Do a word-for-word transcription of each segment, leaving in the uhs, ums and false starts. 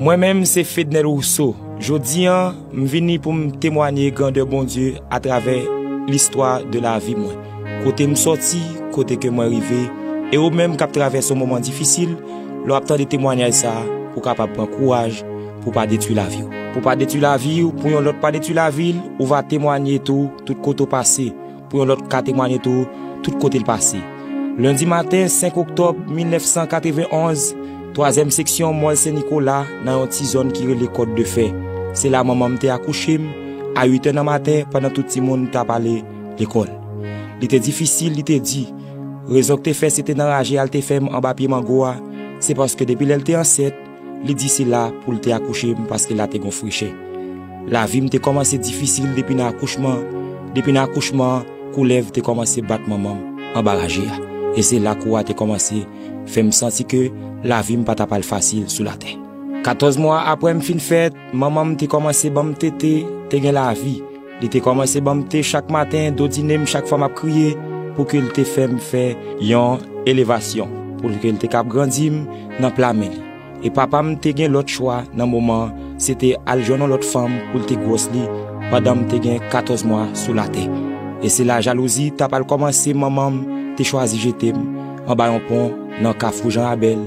Mwen menm se Fednel Rousseau. Jodi an, m vini pou m temwanye grandè Bondye atravè listwa de lavi mwen. Kote m sòti, kote ke mwen rive, e ou menm k ap travèse yon moman difisil, lè w ap tande temwanyaj sa a, pou w kapab pran kouraj, pou w pa detwi lavi w. Pou w pa detwi lavi w, pou yon lòt pa detwi lavi l, ou va temwanye tou, tout kote w pase, pou yon lòt ka temwanye tou, tout kote l pase. Lendi maten, senk oktòb mil nèf san katrevenn onz, twazyèm seksyon Mòl Sen Nikola, nan yon ti zòn ki rele Kòd de Fè. Se la manman m te akouche m, a uit è nan maten, pandan tout timoun t ap ale lekòl. Li te difisil, li te di. Rezon k te fè se te nan raje a l te fè m anba pye mango a, se paske depi lè l te ansent, li di se la pou l te akouche m paske la te gon frechè. Lavi m te kòmanse difisil depi nan akouchman. Depi nan akouchman an, koulèv te kòmanse bat manman m anba raje a. E se la kou a te kòmanse fè m santi ke lavi m pa t ap al fasil sou latè. Katòz mwa apre m fin fèt, manman m te kòmanse ban m tete, te gen lavi. Li te kòmanse ban m te chak maten, dodine m chak fwa m ap kriye, pou ke l te fè m fè yon elevasyon, pou ke l te kab grandi m nan pla men li. E papa m te gen lòt chwa nan moman an, se te al jwenn yon lòt fanm pou l te gwòs li pandan m te gen katòz mwa sou latè. E se la jalouzi t ap al kòmanse, manman m te chwazi jete m anba yon pon nan Kafou Jan Rabèl,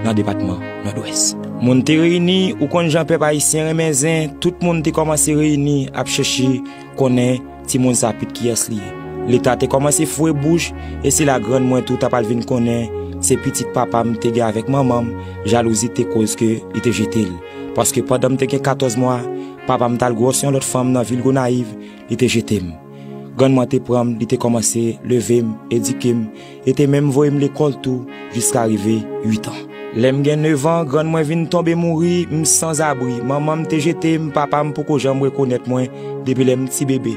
nan depatman Nòdwès. Moun te reyini, ou konn jan pèp ayisyen renmen zen, tout moun te kòmanse reyini ap chèche konnen timoun sa pit kiyès li ye. Leta te kòmanse foure bouch, e se la grann mwen tou t ap al vin konnen se pitit papa m te gen avèk manman m, jalouzi te koz ke li te jete l. Paske pandan m te gen katòz mwa, papa m t al gwòs yon lòt fanm nan vil Gonayiv, li te jete m. Grann mwen te pran m, li te kòmanse leve m, edike m, e te menm voye m lekòl tou, jiska rive uit an. Lè m gen nèf an, grann mwen vin tonbe mouri, m sanzabri. Manman m te jete m, papa m poko janm rekonèt mwen depi lè m ti bebe.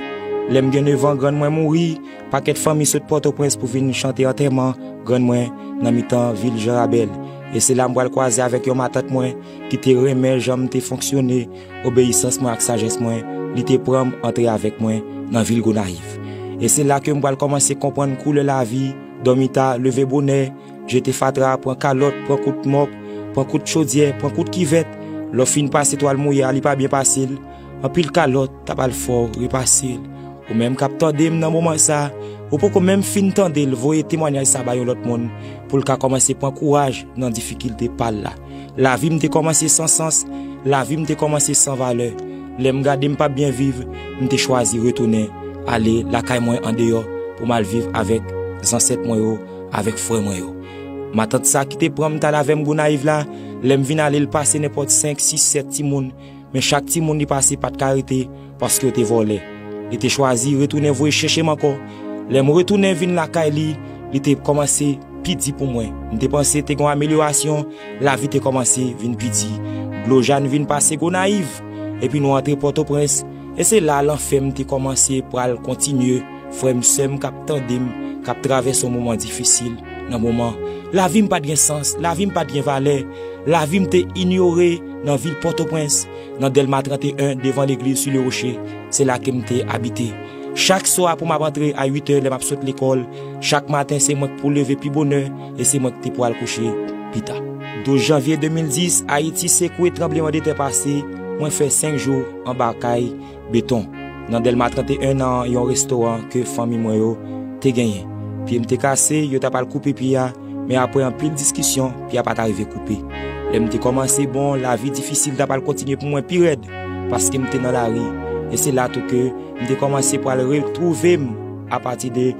Lè m gen nèf an, grann mwen mouri, pakèt fanmi sot Pòtoprens pou vin chante antèman grann mwen nan mitan vil Jan Rabèl. E se la m pral kwaze avèk yon matant mwen ki te renmen jan m te fonksyone, obeyisans mwen ak sajès mwen, li te pran m antre avèk mwen nan vil Gonayiv. E se la ke m pral kòmanse konprann koulè lavi, dòmi ta, leve bonè, jete fatra, pran kalòt, pran kout mòp, pran kout chodyè, pran kout kivèt. Lè w fin pase twal mouye a, li pa byen pase l. Anpil kalòt t ap al fè w repase l. Ou menm k ap tande m nan moman sa, ou poko menm fin tande l, voye temwanyaj sa bay yon lòt moun, pou l ka kòmanse pran kouraj nan difikilte pa l la. Lavi m te kòmanse san sans, lavi m te kòmanse san valè. Lè m gade m p ap byen viv, m te chwazi retounen ale lakay mwen andeyò pou m al viv avèk zansèt mwen yo, avèk frè mwen yo. Matant sa ki te pran m t al avè m Gonayiv la, lè m vin ale, l pase nenpòt senk, sis, sèt timoun, men chak timoun li pase pa t ka rete, paske yo te vòlè. Li te chwazi retounen voye chèche m ankò. Lè m retounen vin lakay li, li te kòmanse pi di pou mwen. M te panse te gen yon amelyorasyon, lavi te kòmanse vin pi di. Dlo Jàn vin pase Gonayiv, epi nou antre Pòtoprens, e se la lanfè m te kòmanse pral kontinye. Frè m, sè m k ap tande m, k ap travèse yon moman difisil nan moman. Lavi m pa t gen sans, lavi m pa t gen valè, lavi m te inyore nan vil Pòtoprens, nan Dèlma trannteyen, devan legliz Sou le Woche, se la ke m te abite. Chak swa pou m ap antre a uit è lè m ap sot lekòl, chak maten se mwen k pou leve pi bonè e se mwen k te pou al kouche pi ta. Douz janvye de mil dis, Ayiti sekwe, tranblemanntè pase, mwen fè senk jou anba kay beton, nan Dèlma trannteyen, nan yon restoran ke fanmi mwen yo te genyen. Pye m te kase, yo t ap al koupe pye a, men apre anpil diskisyon, pye a pa t arive koupe. Lè m te kòmanse bon, lavi difisil t ap al kontinye pou mwen pi rèd, paske m te nan lari. E se la tou ke m te kòmanse pral retwouve m apati de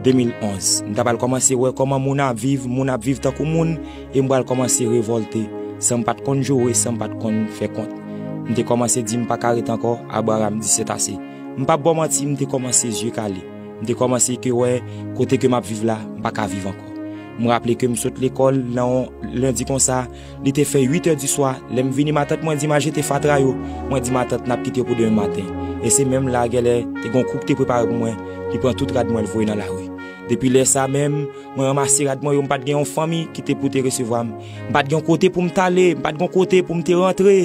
de mil onz. M t ap al kòmanse wè kòman moun ap viv, moun ap viv tankou moun, e m pral kòmanse revòlte, san m pa t konn joure, san m pa t konn fè kont. M te kòmanse di m pa ka ret ankò, Abraram di sètase. M p ap ba w manti, m te kòmanse zye kale. M te kòmanse ke wè kote ke m ap viv la, m pa ka viv ankò. M raple ke m sot lekòl nan yon lendi konsa, li te fè uit è di swa, lè m vini, matant mwen di m al jete fatra yo. Mwen di matant n ap kite yo pou demen maten. E se menm la, gèlè, te gen yon kou k te prepare pou mwen, li pran tout rad mwen, l voye nan lari. Depi lè sa menm, mwen ranmase rad mwen yo, m pa t gen yon fanmi ki te pou te resevwa m. M pa t gen yon kote pou m t ale, m pa t gen yon kote pou m te rantre.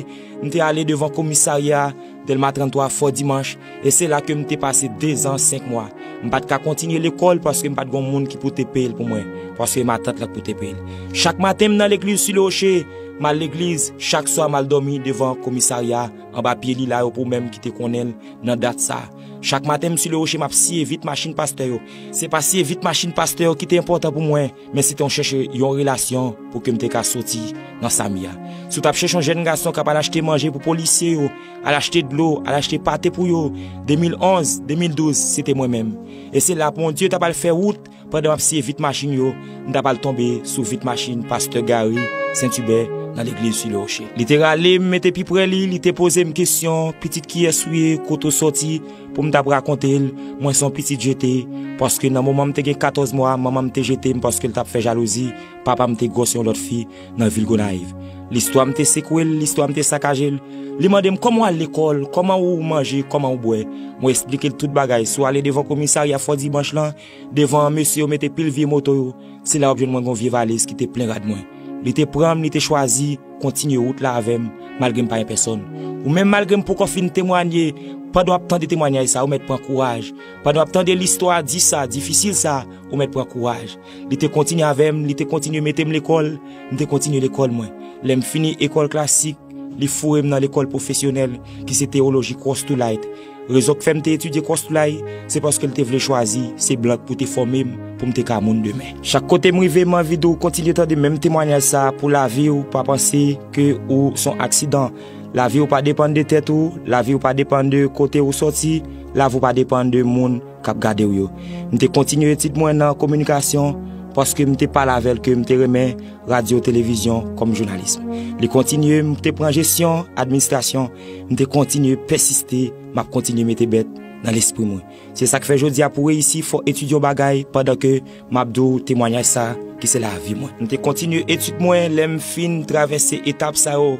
M te ale devan komisarya Dèlma tranntwa Fò Dimanch, e se la ke m te pase dezan senk mwa. M pa t ka kontinye lekòl paske m pa t gen yon moun ki pou te peye l pou mwen, paske matant lan k pou te peye l. Chak maten, m nan legliz Sou le Woche, M al legliz, chak swa m al dòmi devan komisarya, anba pye lila yo pou ou menm ki te konnen l nan dat sa. Chak maten m sou le woche m ap siye vit machin pastè yo. Se pa siye vit machin pastè yo ki te enpòtan pou mwen, men se te yon chèche yon relasyon pou ke m te ka soti nan sa m ye a. Si w t ap chèche yon jèn gason k ap al achte manje pou polisye yo, al achte dlo, al achte pate pou yo, de mil onz, de mil douz, se te mwen menm. E se la Bondye t ap al fè wout pandan m ap siye vit machin yo, m t ap al tonbe sou vit machin pastè Gary Sentibè nan legliz Sou le Woche. Li te rale m mete pi pre li, li te poze m kesyon, "Pitit, kiyès ou ye, kote w sòti?" Pou m t ap rakonte l, mwen se yon pitit jete, paske nan moman m te gen katòz mwa, manman m te jete m paske l t ap fè jalouzi, papa m te gwòs yon lòt fi nan vil Gonayiv. Listwa m te sekwe l, listwa m te sakaje l. Li mande m, "Kòman w al lekòl? Kòman ou manje? Kòman ou bwè?" Mwen esplike l tout bagay. Si w ale devan komisarya Fò Dimanch lan, devan mesye yo mete pil vye moto yo, se la w ap jwenn mwen gon vye valiz ki te plen rad mwen. Li te pran m, li te chwazi kontinye wout la avè m, malgre m pa gen pèsòn. Ou menm, malgre m poko fin temwanye, pandan w ap tande temwanyaj sa, ou mèt pran kouraj. Pandan w ap tande listwa di sa, difisil sa, ou mèt pran kouraj. Li te kontinye avè m, li te kontinye mete m lekòl, m te kontinye lekòl mwen. Lè m fini ekòl klasik, li foure m nan lekòl pwofesyonèl, ki se teyoloji Cross to Light. Rezon k fè m te etidye Cross to Light, se paske l te vle chwazi se blan k pou te fòme m pou m te ka moun demen. Chak kote m rive, m anvi di w kontinye tande menm temwanyaj sa pou lavi w, pa panse ke ou se yon aksidan. Lavi w pa depann de tèt ou, lavi w pa depann de kote ou sòti, lavi w pa depann de moun k ap gade w yo. M te kontinye etid mwen nan kominikasyon paske m te pale avè l ke m te renmen radyo, televizyon kòm jounalis. Li kontinye, m te pran jesyon, administrasyon, m te kontinye pèsiste, m ap kontinye mete bèt nan lespri mwen. Se sa k fè jodi a pou w reyisi, fò w etidye yon bagay pandan ke m ap di w temwanyaj sa ki se lavi mwen. M te kontinye etid mwen, lè m fin travèse etap sa yo.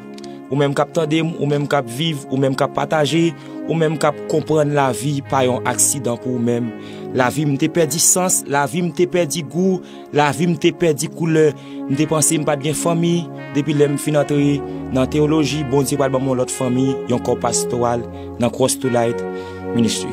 Ou menm k ap tande m, ou menm k ap viv, ou menm k ap pataje, ou menm k ap konprann lavi pa yon aksidan pou ou menm. Lavi m te pèdi sans, lavi m te pèdi gou, lavi m te pèdi koulè. M te panse m pa t gen fanmi. Depi lè m fin antre nan teyoloji, Bondye pral ban m yon lòt fanmi, yon kò pastoral nan Cross to Light Ministry.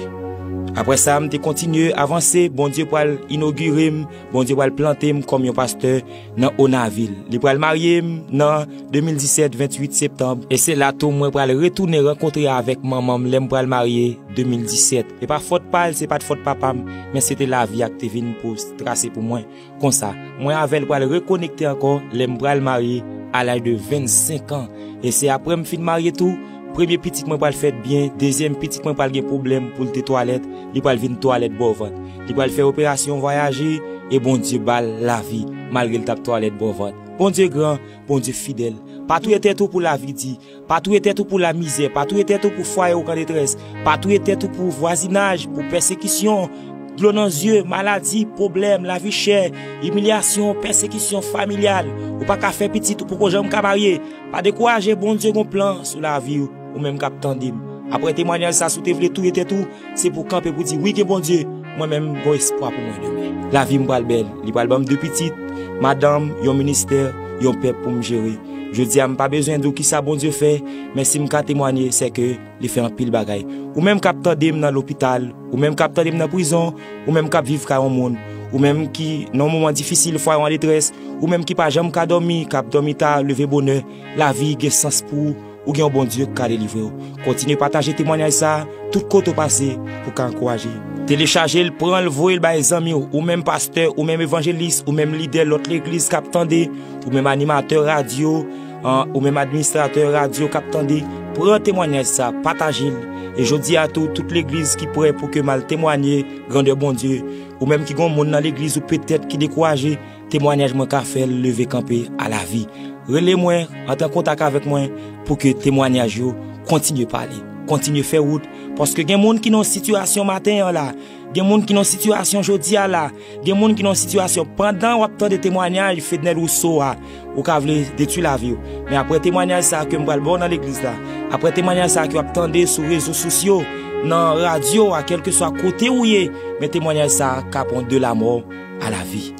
Apre sa, m te kontinye avanse, Bondye pral inogire m, Bondye pral plante m kòm yon pastè nan Onavil. Li pral marye m nan de mil disèt, venntuit septanm. E se la tou mwen pral retounen rankontre avèk manman m lè m pral marye de mil disèt. E pa fòt pa l, se pa t fòt papa m, men se te lavi a k te vin pou trase pou mwen. Konsa, mwen avè l pral rekonekte ankò lè m pral marye a laj de vennsenk an. E se apre m fin marye tou, premye pitit mwen pral fèt byen, dezyèm pitit mwen pral gen pwoblèm pou l te twalèt, li pral vin twalèt bò vant. Li pral fè operasyon vwayaje, e Bondye ba l lavi, malgre l t ap twalèt bò vant. Bondye gran, Bondye fidèl. Pa touye tèt ou pou lavi di. Pa touye tèt ou pou lamizè, pa touye tèt ou pou fwaye w k an detrès, pa touye tèt ou pou vwazinaj, pou pèsekisyon, dlo nan zye, maladi, pwoblèm, lavi chè, imilyasyon, pèsekisyon familyal. Ou pa ka fè pitit, ou poko janm ka marye. Pa dekouraje, Bondye gon plan sou lavi w, ou menm k ap tande m. Apre temwanyaj sa, si w te vle touye tèt ou, se pou w kanpe pou di, "Wi, gen Bondye, mwen menm, gon espwa pou mwen demen." Lavi m pral bèl, li pral ban m de pitit, madanm, yon ministè, yon pèp pou m jere. Jodi a, m pa bezwen di w kisa Bondye fè, men si m ka temwanye, se ke li fè anpil bagay. Ou menm k ap tande m nan lopital, ou menm k ap tande m nan prizon, ou menm k ap viv kay yon moun, ou menm ki nan yon moman difisil, fwaye w an detrès, ou menm ki pa janm ka dòmi, k ap dòmi ta, leve bonè, lavi gen sans pou ou, ou gen yon Bondye k ka delivre w. Kontinye pataje temwanyaj sa a tout kote w pase pou w ka ankouraje. Telechaje l, pran l, voye l bay zanmi w, ou menm pastè, ou menm evanjelis, ou menm lidè lòt legliz k ap tande, ou menm animatè radyo, an, ou menm administratè radyo k ap tande, pran temwanyaj sa, pataje l. E jodi a tou, tout legliz ki prè pou ke m al temwanye grandè Bondye, ou menm ki gen yon moun nan legliz ou petèt ki dekouraje, temwanyaj mwen ka fè l leve kanpe a lavi. Rele mwen, antre an kontak avèk mwen pou ke temwanyaj yo kontinye pale, kontinye fè wout, paske gen moun ki nan yon sitiyasyon maten an la, gen moun ki nan yon sitiyasyon jodi a la, gen moun ki nan yon sitiyasyon pandan w ap tande temwanyaj Fednel Rousseau a, ou ka vle detwi lavi w. Men apre temwanyaj sa a ke m pral ba w nan legliz la, apre temwanyaj sa a ke w ap tande sou rezo sosyo, nan radyo a, kèlkeswa kote ou ye, men temwanyaj sa a ka pran de lamò a lavi.